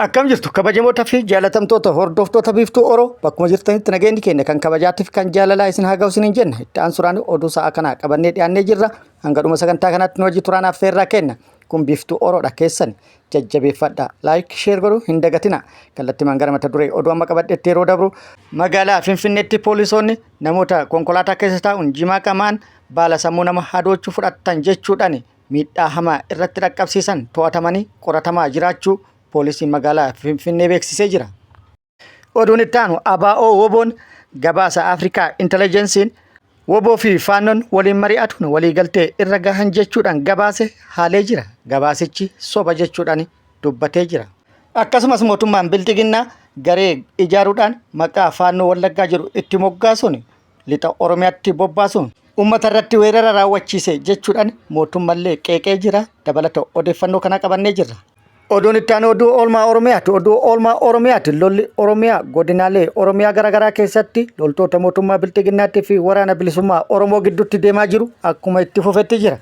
Akkam jirtu kabajamoota fi jaalatamtoota hordoftoota Biiftuu Oro, bakkuma jirtanitti nageenyi keenya kan kabajaatiif kan jaalalaa isin haa ga'u isiniin jenna. Itti aansuudhaan oduu sa'a kanaa qabannee dhiyaannee jirra. Hanga dhuma sagantaa kanaatti nu hojii turaan affeerraa kenna. Kun Biiftuu Oroodha, keessan jajjabeeffadha. Like, share godhuu hin dagatina. Kallattimaan gara mata duree oduu amma qabadhetti yeroo dabru, magaalaa Finfinneetti poolisoonni namoota konkolaataa keessa taa'uun jimaa qamaan baala sammuu nama hadoochuu fudhattan jechuudhaan miidhaa hamaa irratti dhaqqabsiisan to'atamanii qoratamaa jiraachuu poolisiin magaalaa Finfinnee beeksisee jira. Oduun itti aanu, ABO WBOn gabaasa Afrikaa Intelejensiin WBO fi Faannoon waliin mari'atuun waliigaltee irra gahan jechuudhaan gabaase haalee jira. Gabaasichi soba jechuudhaan dubbatee jira. Akkasumas mootummaan Bilxiginnaa garee ijaaruudhaan maqaa Faannoo Wallaggaa jedhu itti moggaasuun lixa Oromiyaatti bobbaasuun uummata irratti weerara raawwachiise jechuudhaan mootummallee qeeqee jira. Dabalata odeeffannoo kana qabannee jirra. Oduun itti aanu oduu oolmaa Oromiyaati. Oduu oolmaa Oromiyaati. Lolli Oromiyaa godinaalee Oromiyaa garaagaraa keessatti loltoota mootummaa Bilxiginnaatti fi waraana bilisummaa Oromoo gidduutti deemaa jiru akkuma itti fufetti jira.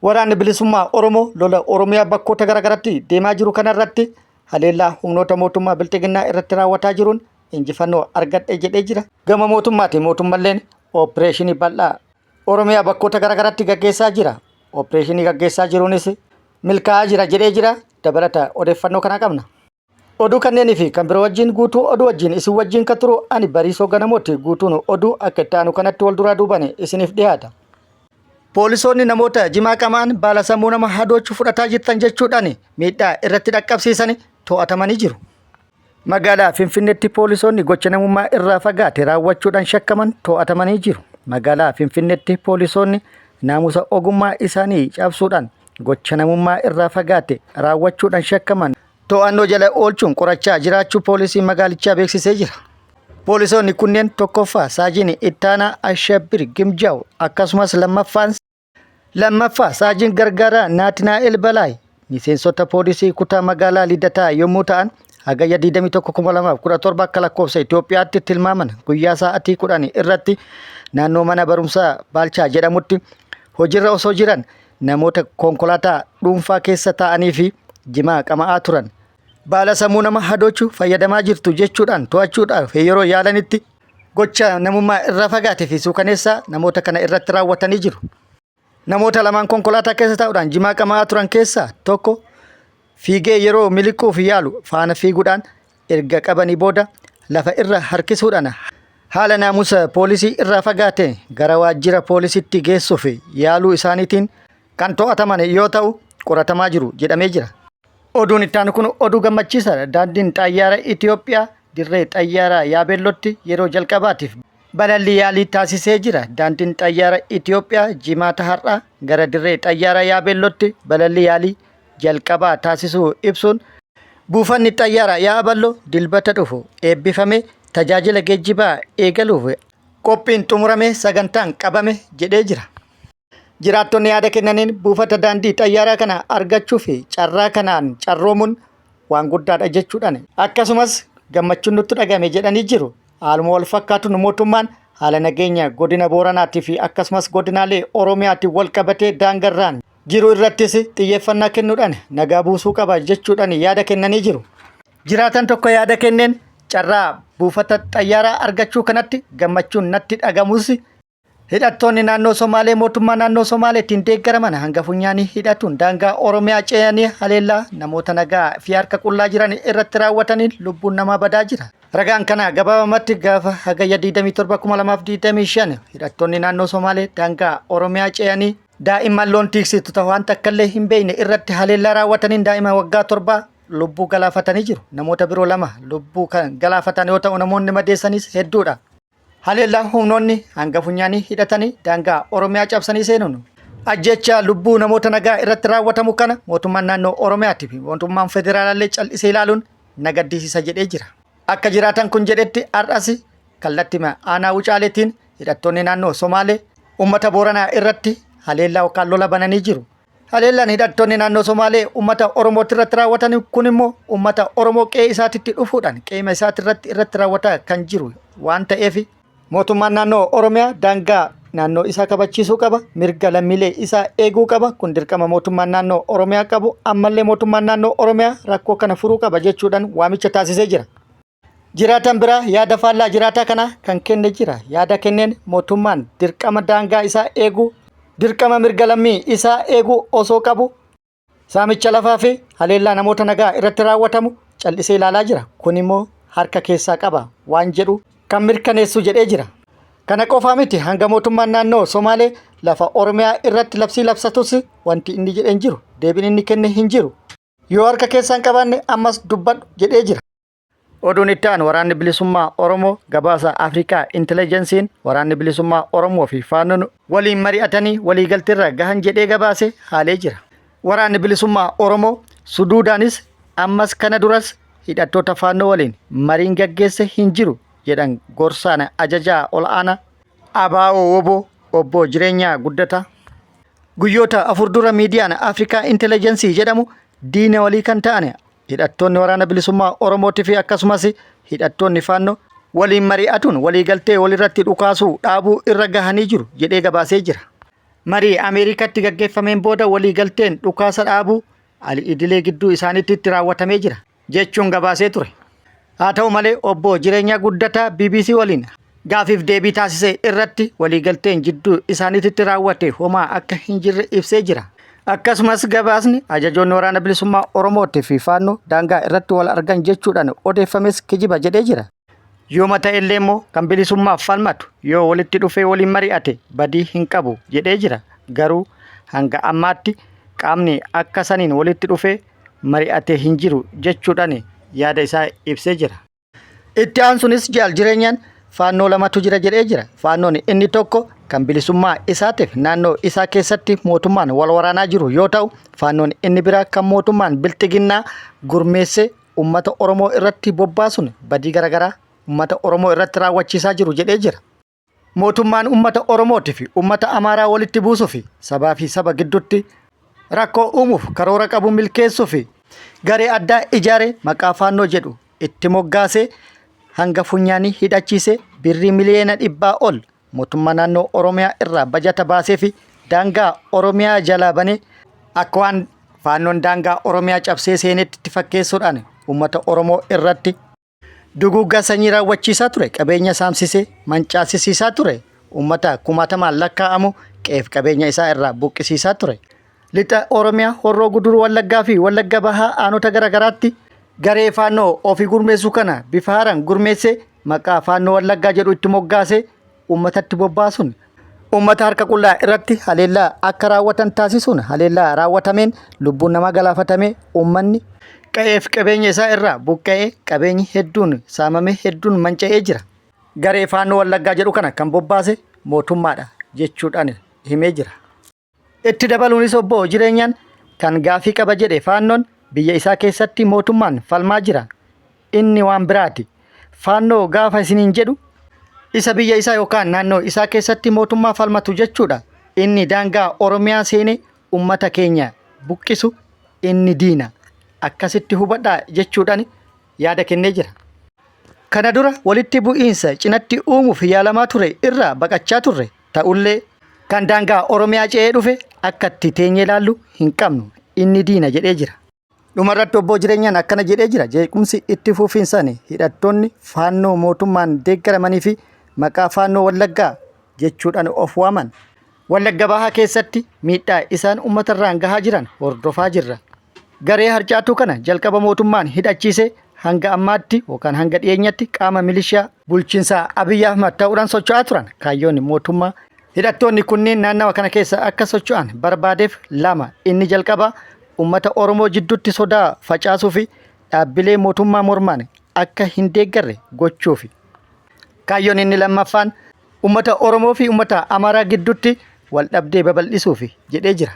Waraanni bilisummaa Oromoo lola Oromiyaa bakkoota garaagaraatti deemaa jiru kanarratti haleellaa humnoota mootummaa Bilxiginnaa irratti raawwataa jiruun injifannoo argadhe jedhee jira. Gama mootummaati mootummalleen opereeshinii bal'aa Oromiyaa bakkoota garaagaraatti gaggeessaa jira. Opereeshinii gaggeessaa jiruunis milkaa'aa jira jedhee jira. Dabalata odeeffannoo kana qabna. Oduu kanneenii fi kan biroo wajjin guutuu oduu wajjin isin wajjin kan turu ani Bariisoo Ganamooti. Guutuun oduu akka itti aanu kanatti wal duraa duubaan isiniif dhiyaata. Poolisoonni namoota jimaa qamaan baala sammuu nama hadoochu fudhataa jirtan jechuudhaan miidhaa irratti dhaqqabsiisan to'atamanii jiru. Magaalaa Finfinneetti poolisoonni gocha namummaa irraa fagaate raawwachuudhaan shakkaman to'atamanii jiru. Magaalaa Finfinneetti poolisoonni naamusa ogummaa isaanii cabsuudhaan gocha namummaa irraa fagaate raawwachuudhaan shakkaman to'annoo jala oolchuun qorachaa jiraachuu poolisiin magaalichaa beeksisee jira. Poolisoonni kunneen tokkoffaa Saajiin Ittaanaa Ashabbir Gimjaaw, akkasumas lammaffaa Saajiin Gargaaraa Naatinaa'el Balaay miseensota poolisii kutaa magaalaa Lidataa yommuu ta'an, Hagayya 21,2017 akka lakkoofsa Itoophiyaatti tilmaaman guyyaa sa'aatii 10 irratti naannoo mana barumsaa Baalchaa jedhamutti hojiirra osoo jiran namoota konkolaataa dhuunfaa keessa taa'anii fi jimaa qama'aa turan baala sammuu nama hadoochu fayyadamaa jirtu jechuudhaan to'achuudhaaf yeroo yaalanitti gocha namummaa irraa fagaate fi suukaneessaa namoota kana irratti raawwatanii jiru. Namoota lamaan konkolaataa keessa taa'uudhaan jimaa qama'aa turan keessaa tokko fiigee yeroo miliquuf yaalu faana fiiguudhaan erga qabanii booda lafa irra harkisuudhaan haala naamusa poolisii irraa fagaate gara waajjira poolisitti geessuuf yaaluu isaaniitiin kan to'ataman yoo ta'u, qoratamaa jiru jedhamee jira. Oduun itti aanu kun oduu gammachiisaadha. Daandiin xayyaara Itoophiyaa dirree xayyaaraa Yaabeellootti yeroo jalqabaatiif balallii yaalii taasisee jira. Daandiin xayyaara Itoophiyaa Jimaata har'aa gara dirree xayyaaraa Yaabeellootti balallii yaalii jalqabaa taasisuu ibsuun, buufanni xayyaaraa Yaa'aballoo Dilbata dhufu eebbifamee tajaajila geejjibaa eegaluuf qophiin xumuramee sagantaan qabame jedhee jira. Jiraattonni yaada kennaniin buufata daandii xayyaaraa kana argachuu fi carraa kanaan carroomuun waan guddaadha jechuudhaan akkasumas gammachuun nutti dhagahame jedhanii jiru. Haaluma wal fakkaatuun mootummaan haala nageenya godina Booranaatii fi akkasumas godinaalee Oromiyaatiin wal qabatee daangarraan jiru irrattis xiyyeeffannaa kennuudhaan nagaa buusuu qaba jechuudhaan yaada kennanii jiru. Jiraatan tokko yaada kenneen, carraa buufata xayyaaraa argachuu kanatti gammachuun natti dhagamus, Hidhattoonni naannoo Somaalee mootummaa naannoo Somaaleetiin deeggaraman hanga funyaanii hidhatuun daangaa Oromiyaa ce'anii haleellaa namoota nagaa fi harka qullaa jiran irratti raawwataniin lubbuun namaa badaa jira. Ragaan kana gabaabamatti gaafa Hagayya 27,2025 hidhattoonni naannoo Somaalee daangaa Oromiyaa ce'anii daa'imman loon tiksitu ta'u waan takkallee hin beekne irratti haleellaa raawwataniin daa'ima waggaa 7 lubbuu galaafatanii jiru. Namoota biroo 2 lubbuu kan galaafatan yoo ta'u, namoonni madeessanis hedduudha. Haleellaa humnoonni hanga funyaanii hidhatanii daangaa Oromiyaa cabsanii seenuun ajjeechaa lubbuu namoota nagaa irratti raawwatamu kana mootummaan naannoo Oromiyaatii fi mootummaan federaalaallee cal'isee ilaaluun na gaddisiisa jedhee jira. Akka jiraatan kun jedhetti, har'as kallattii aanaa Wucaaleetiin hidhattoonni naannoo Somaalee uummata Booranaa irratti haleellaa yookaan lola bananii jiru. Haleellaan hidhattoonni naannoo Somaalee uummata Oromootti irratti raawwatan kun immoo uummata Oromoo qe'ee isaatitti dhufuudhaan qe'ee isaati irratti raawwataa kan jiru waan ta'eef, mootummaan naannoo Oromiyaa daangaa naannoo isaa kabachiisuu qaba, mirga lammiilee isaa eeguu qaba. Kun dirqama mootummaan naannoo Oromiyaa qabu. Ammallee mootummaan naannoo Oromiyaa rakkoo kana furuu qaba jechuudhaan waamicha taasisee jira. Jiraataan biraa yaada faallaa jiraataa kanaa kan kenne jira. Yaada kenneen mootummaan dirqama daangaa isaa eeguu, dirqama mirga lammii isaa eeguu osoo qabu saamicha lafaa fi haleellaa namoota nagaa irratti raawwatamu cal'isee ilaalaa jira. Kun immoo harka keessaa qaba waan jedhu kan mirkaneessu jedhee jira. Kana qofaa miti hanga mootummaan naannoo Somaalee lafa Oromiyaa irratti labsii labsatus wanti inni jedhe hin jiru. Deebiin inni kenne hin jiru. Yoo harka keessaa hin qabaanne ammas dubbadhu jedhee jira. Oduun itti aanu Waraanni Bilisummaa Oromoo gabaasa Afrikaa Intelejensiin Waraanni Bilisummaa Oromoo fi Faannoon waliin mari'atanii waliigalteerra gahan jedhee gabaase haalee jira. Waraanni Bilisummaa Oromoo suduudaanis ammas kana duras hidhattoota Faannoo waliin mariin gaggeesse hin jiru jedhan gorsaan ajajaa ol'aanaa ABO wbo Obbo Jireenyaa Guddataa. Guyyoota 4 dura miidiyaan Afrikaa Intelejensii jedhamu diina walii kan ta'an Hidhattoonni Waraana Bilisummaa Oromootii fi akkasumas hidhattoonni Faannoo waliin mari'atuun waliigaltee walirratti dhukaasuu dhaabuu irra gahanii jiru jedhee gabaasee jira. Marii Ameerikaatti gaggeeffameen booda waliigalteen dhukaasa dhaabuu ali idilee gidduu isaaniitti itti raawwatamee jira jechuun gabaasee ture. Haa ta'u malee obbo Jireenyaa Guddataa bbc waliin gaafiif deebii taasise irratti waliigalteen jidduu isaaniititti raawwate homaa akka hin jirre ibsee jira. Akkasumas gabaasni ajajoonni Waraana Bilisummaa Oromootii fi Faannoo daangaa irratti wal argan jechuudhaan odeeffames kijiba jedhee jira. Yooma ta'ellee immoo kan bilisummaaf falmatu yoo walitti dhufee waliin mari'ate badii hin qabu jedhee jira. Garuu hanga ammaatti qaamni akka saniin walitti dhufee mari'ate hin jiru jechuudhaan yaada isaa ibsee jira. Itti aansunis Jaal Jireenyaan Faannoo lamatu jira jedhee jira. Faannoon inni tokko kan bilisummaa isaatiif naannoo isaa keessatti mootummaan wal waraanaa jiru yoo ta'u, Faannoon inni biraa kan mootummaan bilxiginnaa gurmeessee uummata Oromoo irratti bobbaasuun badii garaagaraa uummata Oromoo irratti raawwachiisaa jiru jedhee jira. Mootummaan uummata Oromootii fi uummata Amaaraa walitti buusuu fi sabaa fi saba gidduutti rakkoo uumuuf karoora qabu milkeessuu fi garee addaa ijaaree maqaa Faannoo jedhu itti moggaasee hanga funyaanii hidhachiisee birrii miliyoona dhibbaa ol mootummaa naannoo Oromiyaa irraa bajata baasee fi daangaa Oromiyaa jalaa banee akka waan Faannoon daangaa Oromiyaa cabsee seenetti itti fakkeessuudhaan uummata Oromoo irratti Duguuggaa sanyii raawwachiisaa ture, qabeenya saamsisee mancaasisiisaa ture, uummata kumaatamaan lakkaa'amu qe'eef qabeenya isaa irraa buqqisiisaa ture. Lixa Oromiyaa Horroo Guduruu Wallaggaa fi Wallagga Bahaa aanota garaagaraatti garee Faannoo ofii gurmeessuu kana bifa haaraan gurmeessee maqaa Faannoo Wallaggaa jedhu itti moggaasee uummatatti bobbaasuun uummata harka qullaa irratti haleellaa akka raawwatan taasisuun haleellaa raawwatameen lubbuun namaa galaafatamee uummanni qa'eef qabeenya isaa irraa buqqa'ee qabeenyi hedduun saamamee hedduun manca'ee jira. Garee Faannoo Wallaggaa jedhu kana kan bobbaase mootummaadha jechuudhaan himee jira. Itti dabaluunis obbo Jireenyaan kan gaafii qaba jedhe Faannoon biyya isaa keessatti mootummaan falmaa jira. Inni waan biraati. Faannoo gaafa isiniin jedhu isa biyya isaa yookaan naannoo isaa keessatti mootummaa falmatu jechuudha. Inni daangaa Oromiyaa seenee ummata keenya buqqisu inni diina. Akkasitti hubadhaa jechuudhaan yaada kennee jira. Kana dura walitti bu'iinsa cinatti uumuuf yaalamaa ture irraa baqachaa turre. Ta'ullee kan daangaa Oromiyaa ce'ee dhufe akka itti teenyee ilaallu hin qabnu. Inni diina jedhee jira. Dhumarratti Obboo Jireenyaan akkana jedhee jira. Jeequmsi itti fufiinsaan hidhattoonni Faannoo mootummaan deeggaramanii fi maqaa Faannoo Wallaggaa jechuudhaan of waaman Wallagga Bahaa keessatti miidhaa isaan uummatarraan gahaa jiran hordofaa jirra. Garee harcaatuu kana jalqaba mootummaan hidhachiisee hanga ammaatti yookaan hanga dhiyeenyatti qaama milishiyaa bulchiinsa Abiy Ahmad ta'uudhaan socho'aa turan. Kaayyoon mootummaa hidhattoonni kunneen naannawa kana keessa akka socho'an barbaadeef lama. Inni jalqabaa uummata Oromoo jidduutti sodaa facaasuu fi dhaabbilee mootummaa mormaan akka hin deeggarre gochuufi. Kaayyoon inni lammaffaan uummata Oromoo fi uummata Amaaraa gidduutti wal dhabdee babal'isuufi jedhee jira.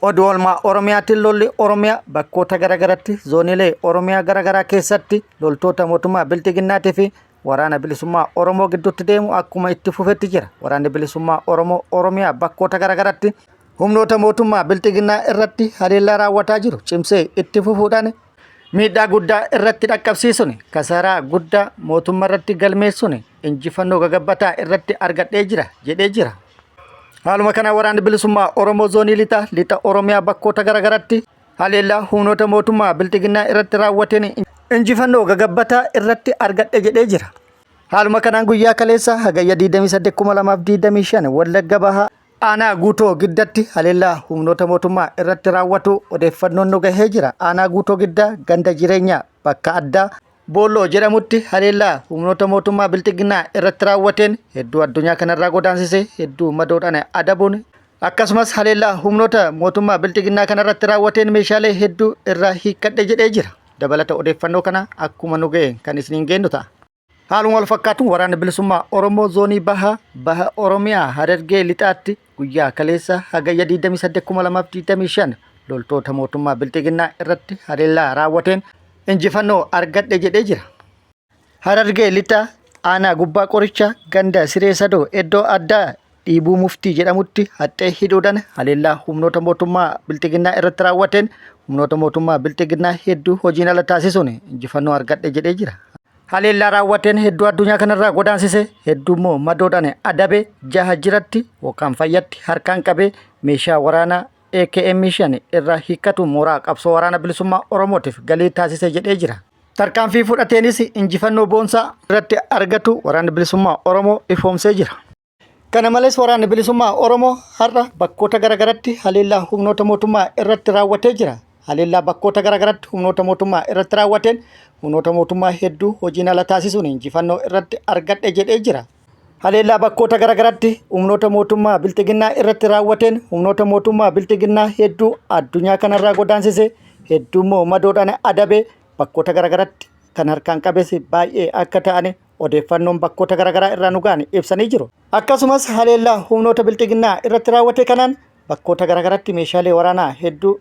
Oduu oolmaa Oromiyaatiin lolli Oromiyaa bakkoota garaagaratti zoonilee Oromiyaa garaagaraa keessatti loltoota mootummaa Bilxiginnaatii fi waraana bilisummaa Oromoo gidduutti deemu akkuma itti fufetti jira. Waraanni bilisummaa Oromoo Oromiyaa bakkoota garaagaratti humnoota mootummaa Bilxiginnaa irratti haleellaa raawwataa jiru cimsee itti fufuudhaan miidhaa guddaa irratti dhaqqabsiisuun kasaaraa guddaa mootummaa irratti galmeessuun injifannoo gagabbataa irratti argadhee jira jedhee jira. Haaluma kanaan waraanni bilisummaa Oromoo zoonii lixa lixa Oromiyaa bakkoota garaagaratti haleellaa humnoota mootummaa bilxiginnaa irratti raawwateen injifannoo gagabbataa irratti argadhe jedhee jira. Haaluma kanaan guyyaa kaleessa hagayya 28,2025 Wallagga Bahaa aanaa Guutoo Giddatti haleellaa humnoota mootummaa irratti raawwatu odeeffannoon nu gahee jira. Aanaa Guutoo Giddaa ganda jireenyaa bakka addaa Boolloo jedhamutti haleellaa humnoota mootummaa bilxiginnaa irratti raawwateen hedduu addunyaa kanarraa godaansise hedduu madoodhaan adabuun akkasumas haleellaa humnoota mootummaa bilxiginnaa kanarratti raawwateen meeshaalee hedduu irraa hiikkadhe jedhee jira. Dabalata odeeffannoo kana akkuma nu ga'e kan isiniin geennu ta'a. Haaluma wal fakkaatuun waraanni bilisummaa Oromoo zoonii baha baha Oromiyaa Harargee lixaatti guyyaa kaleessa hagayya 28,2025 loltoota mootummaa bilxiginnaa irratti haleellaa raawwateen injifannoo argadhe jedhee jira. Harargee lixa aanaa gubbaa qoricha ganda siree sadoo iddoo addaa dhiibuu muftii jedhamutti haxxee hidhuudhaan haleellaa humnoota mootummaa bilxiginnaa irratti raawwateen humnoota mootummaa bilxiginnaa hedduu hojiin ala taasisuun injifannoo argadhe jedhee jira. Haleellaa raawwateen hedduu addunyaa kanarraa godaansise hedduu immoo madoodhaan adabe jaha jiratti yookaan fayyatti harkaan qabee meeshaa waraanaa AKM 5 irraa hiikkatu mooraa qabsoo waraana bilisummaa Oromootiif galii taasise jedhee jira. Tarkaanfii fudhateenis injifannoo boonsaa irratti argatu waraanni bilisummaa Oromoo ifoomsee jira. Kana malees waraanni bilisummaa Oromoo har'a bakkoota garaagaratti haleellaa humnoota mootummaa irratti raawwatee jira. Haleellaa bakkoota garaagaratti humnoota mootummaa irratti raawwateen humnoota mootummaa hedduu hojiin ala taasisuun injifannoo irratti argadhe jedhee jira. Haleellaa bakkoota garaagaratti humnoota mootummaa bilxiginnaa irratti raawwateen humnoota mootummaa bilxiginnaa hedduu addunyaa kanarraa godaansise hedduu immoo madoodhaan adabe bakkoota garaagaratti kan harkaan qabes baay'ee akka ta'an odeeffannoon bakkoota garaagaraa irraa nu ga'an ibsanii jiru. Akkasumas haleellaa humnoota bilxiginnaa irratti raawwate kanaan bakkoota garaagaraatti meeshaalee waraanaa hedduu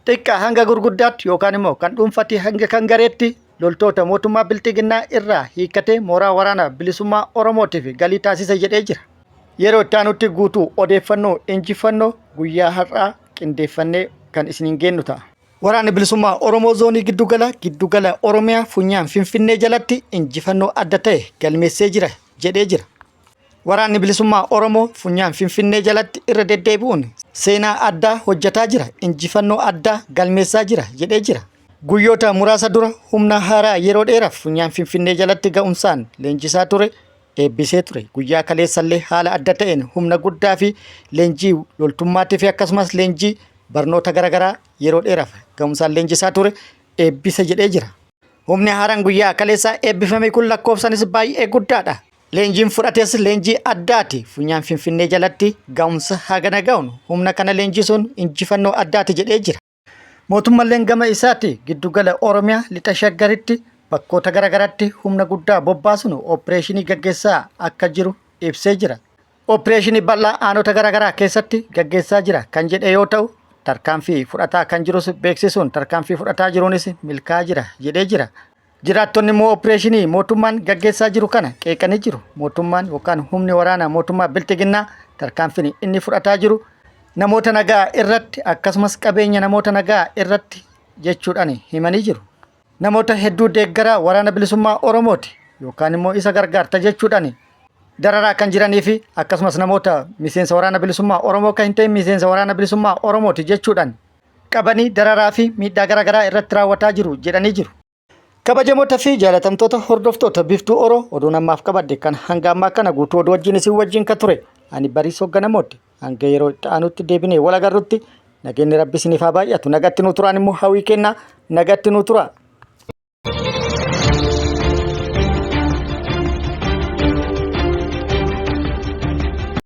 xiqqaa hanga gurguddaatti yookaan immoo kan dhuunfatti hanga kan gareetti loltoota mootummaa bilxiginnaa irraa hiikkatee mooraa waraana bilisummaa Oromootiif galii taasise jedhee jira. Yeroo itti aanutti guutuu odeeffannoo injifannoo guyyaa har'aa qindeeffannee kan isiniin geennu ta'a. Waraanni bilisummaa Oromoo zoonii giddugala giddugala Oromiyaa funyaan Finfinnee jalatti injifannoo adda ta'e galmeessee jira jedhee jira. Waraanni bilisummaa Oromoo funyaan Finfinnee jalatti irra deddeebi'uun seenaa addaa hojjetaa jira, injifannoo addaa galmeessaa jira jedhee jira. Guyyoota muraasa dura humna haaraa yeroo dheeraaf funyaan Finfinnee jalatti ga'umsaan leenjisaa ture eebbisee ture. Guyyaa kaleessallee haala adda ta'een humna guddaa fi leenjii loltummaatii fi akkasumas leenjii barnoota garaagaraa yeroo dheeraaf ga'umsaan leenjisaa ture eebbise jedhee jira. Humni haaraan guyyaa kaleessaa eebbifame kun lakkoofsanis baay'ee guddaadha. Leenjiin fudhates leenjii addaati. Funyaan Finfinnee jalatti ga'umsa hagana ga'uun humna kana leenjisuun injifannoo addaati jedhee jira. Mootummalleen gama isaati giddugala Oromiyaa lixa Shaggaritti bakkoota garaagaraatti humna guddaa bobbaasuun ooppireeshinii gaggeessaa akka jiru ibsee jira. Ooppireeshinii bal'aa aanota garaagaraa keessatti gaggeessaa jira kan jedhe yoo ta'u tarkaanfii fudhataa kan jirus beeksisuun tarkaanfii fudhataa jiruunis milkaa'aa jira jedhee jira. Jiraattonni immoo ooppireeshinii mootummaan gaggeessaa jiru kana qeeqanii jiru. Mootummaan yookaan humni waraanaa mootummaa bilxiginnaa tarkaanfiin inni fudhataa jiru namoota nagaa irratti akkasumas qabeenya namoota nagaa irratti jechuudhaan himanii jiru. Namoota hedduu deeggaraa waraana bilisummaa Oromooti yookaan immoo isa gargaarta jechuudhaan dararaa kan jiranii fi akkasumas namoota miseensa waraana bilisummaa Oromoo kan hin ta'in miseensa waraana bilisummaa Oromooti jechuudhaan qabanii dararaa fi miidhaa garaagaraa irratti raawwataa jiru jedhanii jiru. Kabajamoota fi jaalatamtoota hordoftoota Biftuu Oro oduun ammaaf qabadhe kan hanga ammaa kana guutuu oduu wajjin isin wajjin ka ture ani Bariisoo Ganamooti hanga yeroo itti aanutti deebinee wal agarrutti nageenyi rabbi isiniif haa baay'atu nagatti nuu turaan immoo hawwii kennaa nagatti nuu turaa.